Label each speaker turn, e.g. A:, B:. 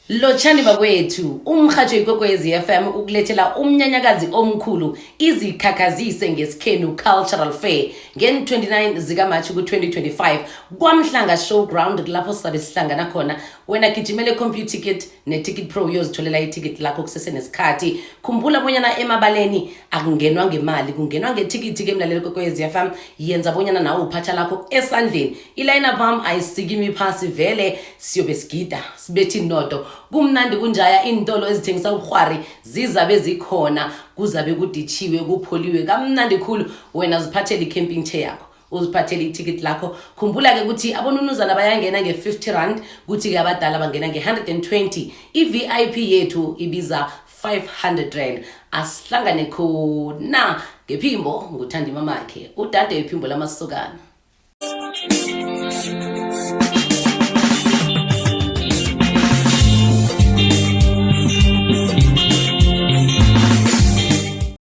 A: Lotshani bakwethu, umhajo Ikwekwezi FM ukulethela umnyanyakazi omkhulu izikhakhazise ngesikhenu Cultural Fair ngen-29 zikaMarch ku-2025 kwaMhlanga Showground kulapho sizabe sihlangana khona. Wena gijimele Computicket ne-Ticket Pro uyozitholela ithikithi lakho kusesenesikhathi. Khumbula bonyana emabaleni akungenwa ngemali, kungenwa ngethikithi-ke mlaleli Kwekwezi FM. Yenza bonyana nawe uphatha lakho esandleni. I-line-up am ayisikimi phasi vele, siyobe sigida sibethi inodo kumnandi kunjaya. Iintolo ezithengisa ubuhwari zizabe zikhona, kuzabe kuditshiwe kupholiwe kamnandi khulu. Wena ziphathele i-camping chair yakho, uziphathele ithikithi lakho. Khumbula-ke ukuthi abonunuzana bayangena nge-50 rand, kuthi-ke abadala bangena nge-120. I-VIP yethu ibiza 500 rand. Asihlangane khona. Ngephimbo nguthandi mamakhe, udade iphimbo lamasokana.